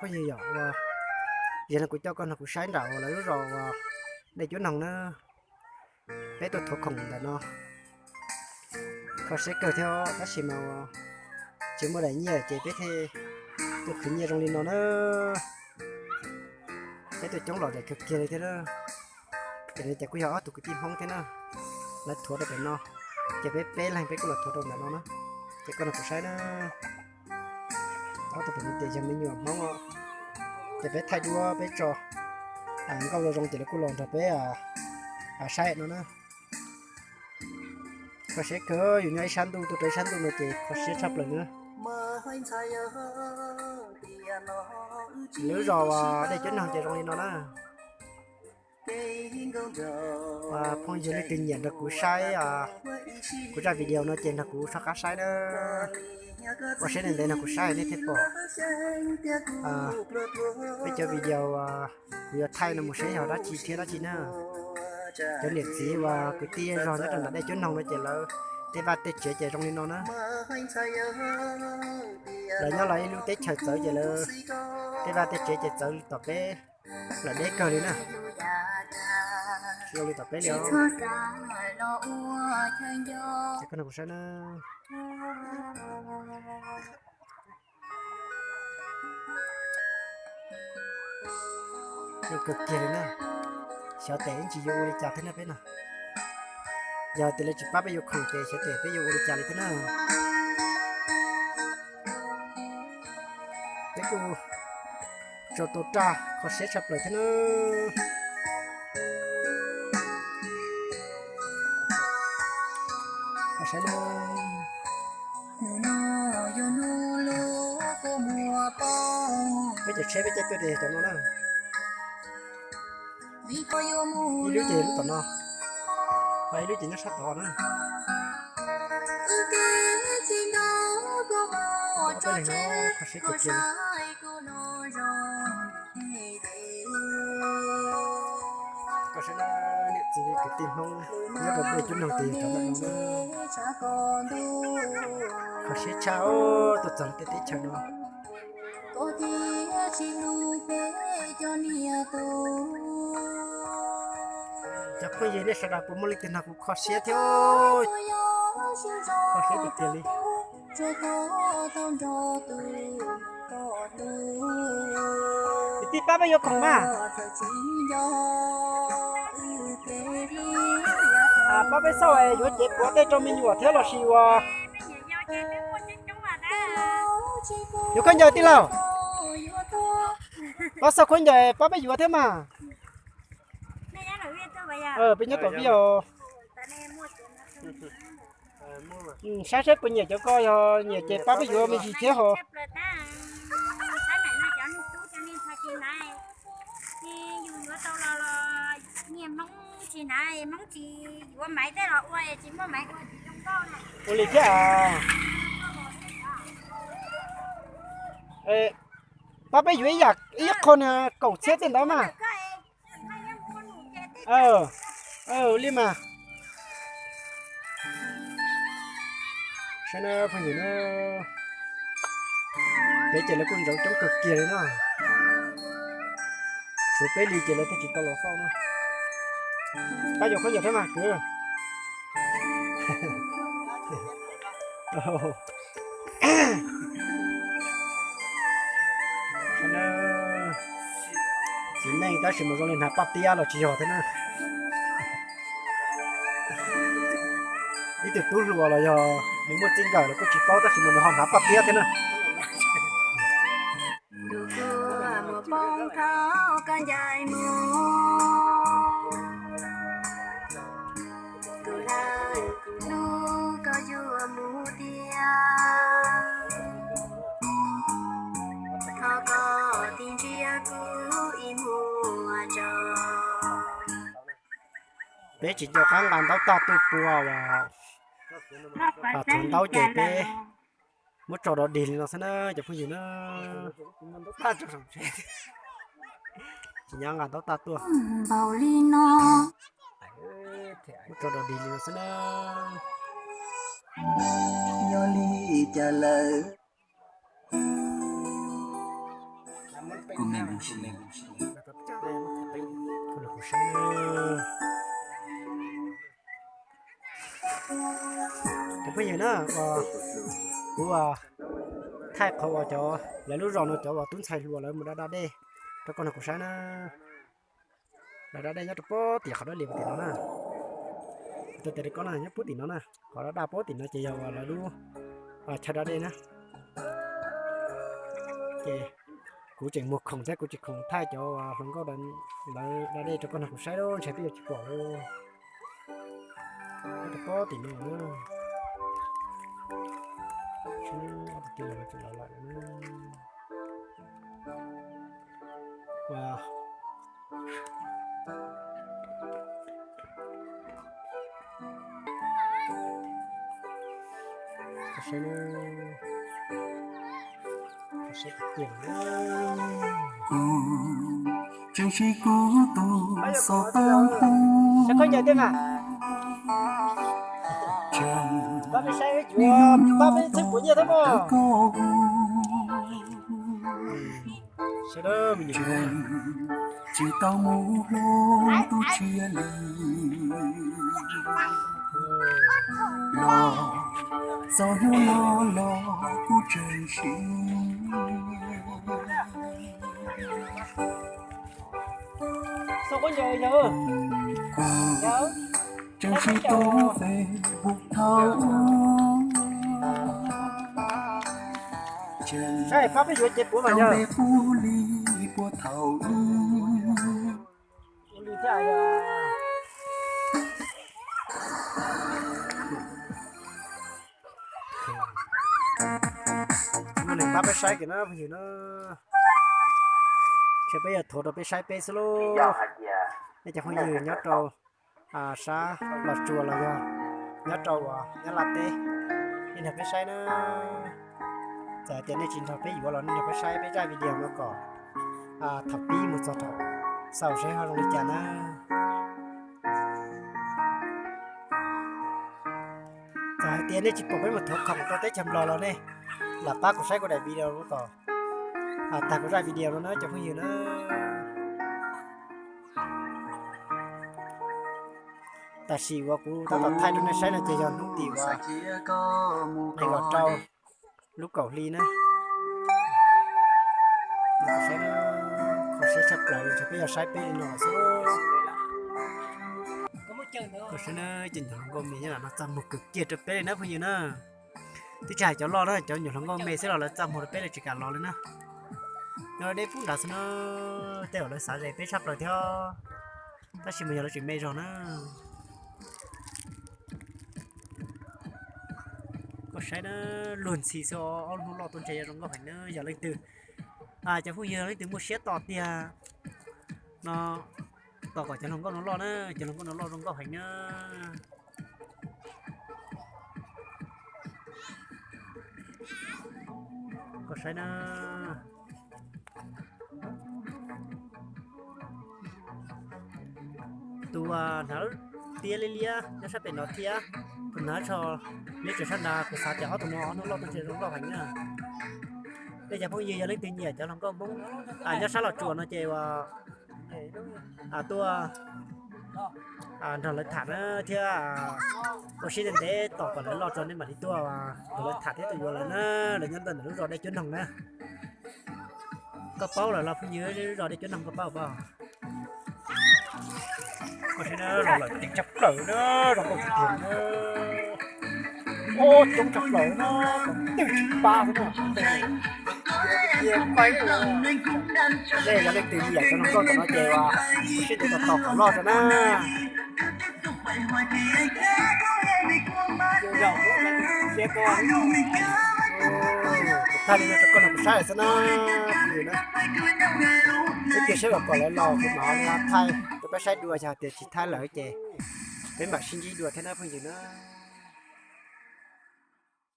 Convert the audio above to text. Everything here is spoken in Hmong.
Phooj ywg yom, yog no kuv coj koj nrog kuv saib nram uas lawv lub zos uas Dej Cuab Noog na, peb tuaj thuav khoom ntawm no. Kho siab kawg thiab tab sis mas tsis muaj daim nyiaj ces peb thiaj tuaj khwv nyiaj zoo li no na. Peb tuaj coob los daim kawg kiag li thiab na. Ces no ces kuj yog ob tug kwv tij Hmoob thiab na, lawv thuav rau pem no, ces peb peb leeg peb kuj los thuav rau ntawm no na. Ces koj nrog kuv saib na. Ob tug pem no ces yog me nyuam Hmoob os. Ces peb thaij duab peb tso nkauj zoo zoo ces lawv kuj los nrog peb saib no na. Kho siab kawg, yus nyob ib sab ntuj tuaj rau ib sab ntuj no ces kho siab tshaj plaws na. Lub zos Dej Cuab Noog ces zoo li no na. Phooj ywg leej twg nyiam nrog kuv saib kuv zaj video no ces nrog kuv soj qab saib na. Ua siab ntev ntev nrog kuv saib nej thiaj pom peb cov video kuv yuav thaij no mus seb yog dab tsi thiab dab tsi na. Cov niam txiv uas kwv tij zog nyob rau ntawm Dej Cuab Noog no ces lawv tej vaj tej tsev ces zoo li no na. Lawv nyob lawv ib lub teb chaws txawv ces lawv tej vaj tej tsev ces txawv li tom peb lawm deb kawg li na. Tsis zoo li tom peb li os. Ces koj nrog kuv saib na. Zoo kawg kiag li na. Xyov tes ib ntsis yuav ua li cas thiab na peb no. Yog tias lawv tsis pab peb yuav khoom ces xyov tes peb yuav ua li cas li thiab na. Peb kuj tso tau raj kho siab tshaj plaws thiab na. Saib na. Peb cov tsheb peb caij tuaj ces cov no na. Ib lub ces lub tom no, ho ib lub ces nyob sab tod na. Ob peb leeg no kho siab kawg kiag. Koj saib na, niam txiv kwv tij Hmoob nyob rau Dej Cuab Noog ces yog cov no na. Kho siab tshaj, tuaj txog lawv tej teb chaws no. Cov phooj ywg nej sawv daws puas muaj leej twg nrog kuv kho siab thiab? Kho siab tiag tiag li. Kwv tij pab peb yuav khoom mas. Pab peb xauj yuav cev puav tej rau me nyuam thiab los sis ua. Yuav khaub ncaws tij laug. Pab xauj khaub ncaws pab peb yuav thiab mas. Peb nyob tom vij os. Saib seb puas nyiam cov ko, yog nyiam ces pab peb yuav me ntsis thiab ho. Ua li thiab. Pab peb yuav ib yam ib qho kaum txhiab tej ntawd mas. Li mas. Saib na phooj ywg na, peb ces lawv kuj ntxoov coob kawg kiag li na. Suav peb li ces lawv thiaj tsis tau los xauj na. Pab yuav khaub ncaws thiab mas kwv. Txiv neej tab sis mas zoo li hnav paj tiab los tsis yog thiab na. Ib tug tub hluas los yog nws muaj txij nkawm los kuj tsis paub tab sis mas nws ho hnav paj tiab thiab na. Peb tsis nco qab nqa ntaub tag tuaj pua as, thaum ntaub ces peb muab tso dog dig li no xwb na cov phooj ywg na. Tsis nco nqa ntaub tag tuaj, npaum li no, muab tso dog dig li no xwb na. Yog li cas lawm? Kuv me mus si. Kuv saib na. Cov phooj ywg na, kuv thaij qhov uas cov lawv lub zos no cov uas tub ntxhais hluas lawv mus da da dej rau koj nrog kuv saib na. Lawv da dej nyob rau pob tim qhov dawb lias tim no na. Kuv tau tias rau koj na, nyob pob tim no na, qhov da da pob tim no ces yog uas lawv lub chaw da dej na. Ces kuv tseem muag khoom thiab kuv tseem khoom thaij cov hluas nkauj lawv da dej rau koj nrog kuv saib lawm, ntshe peb yuav tsis pom lawm. Nyob rau pob tim no na. Seb ob tug twg los tseem los lawm na. Kuv tseem siv kuv tus xov tooj pub. Tseem nyob nyob tos koj hu. Tseem tsis tau mus hlub tus tshiab li. Los txog hnub no los kuv tseem siv. Kuv tseem siv tus Facebook thaum ub. Tseem tau npe pub li puag thaum ub. Muaj neeg pab peb saib kiag na phooj ywg na. Ntshe peb yog thuav rau peb saib peb xwb lauj. Nej cov phooj ywg nyob rau sab Los Tsuas los yog nyob rau uas Nyab Laj teb, nej nrog peb saib na. Txawm hais tias nej tsis nrog peb yuav los nej nrog peb saib peb zaj video no kom thaum pib mus txog thaum xaus seb ho zoo li cas na. Txawm hais tias nej tsis pom peb mus thuav khoom rau teb chaws Nplog los nej lam pab kuv saib kuv daim video no kom tag kuv zaj video no na cov phooj ywg na. Tam sim uas kuv tab tom thaij rau nej saib no ces yog hnub tim uas nees nkaum rau lub kaum hli na. Kho siab tshaj plaws li, ntshe peb yog saib peb li no xwb. Kho siab na, cov nyuam hluas nkauj me nyob no txaj muag kawg kiag rau peb li na phooj ywg na. Twb tsis hais cov loj na, cov nyuam hluas nkauj me xwb los lawv txaj muag rau peb li tsis kam los li na. Nyob deb pub nrad xwb na, tej zaum lawv xav zes peb tshaj plaws thiab, tab sis mas yog lawv tseem me zog na. Koj saib na, luag ntxhi xwb, ob lub hnub loj tuaj ntshe yuav zoo nkauj heev na. Yog leej twg, cov phooj ywg leej twg muaj siab tos tiag no, tos kom cov hluas nkauj no loj na, cov hluas nkauj no loj zoo nkauj heev na. Koj saib na, tus hnav tiab liab liab nyob sab pem no thiab, tus hnav tsho liab tsawv sab nrad, kuv xav tias ob tug no ob hnub loj tuaj ntshe zoo nkauj heev na. Tej cov phooj ywg yog leej twg nyiam cov hluas nkauj Hmoob nyob sab Los Tsuas no ces tuaj nrog lawv tham na thiab ua siab ntev ntev tos kom lawv loj tso nej mam li tuaj nrog lawv tham thiab tuaj yuav lawv na. Lawv nyob ntawm lub zos Dej Cuab Noog na. Koj paub lawm los phooj ywg, lub zos Dej Cuab Noog koj paub pab? Koj saib na, los lawm ceev tshaj plaws na, zoo nkauj tiag tiag na. Coob tshaj plaws na, twb tsis pab xwb na. Nej yog leej twg nyiam cov hluas nkauj tom no ces ua siab ntev tos tos kom loj tso na. Kuv thaij li no rau koj nrog kuv saib lawm xwb na. Ib pliag saib kom pom lawv los kuv mam li thaij rau peb saib dua, yog tias tsis thaij lawm ces peb mam sib ntsib dua thiab na phooj ywg na.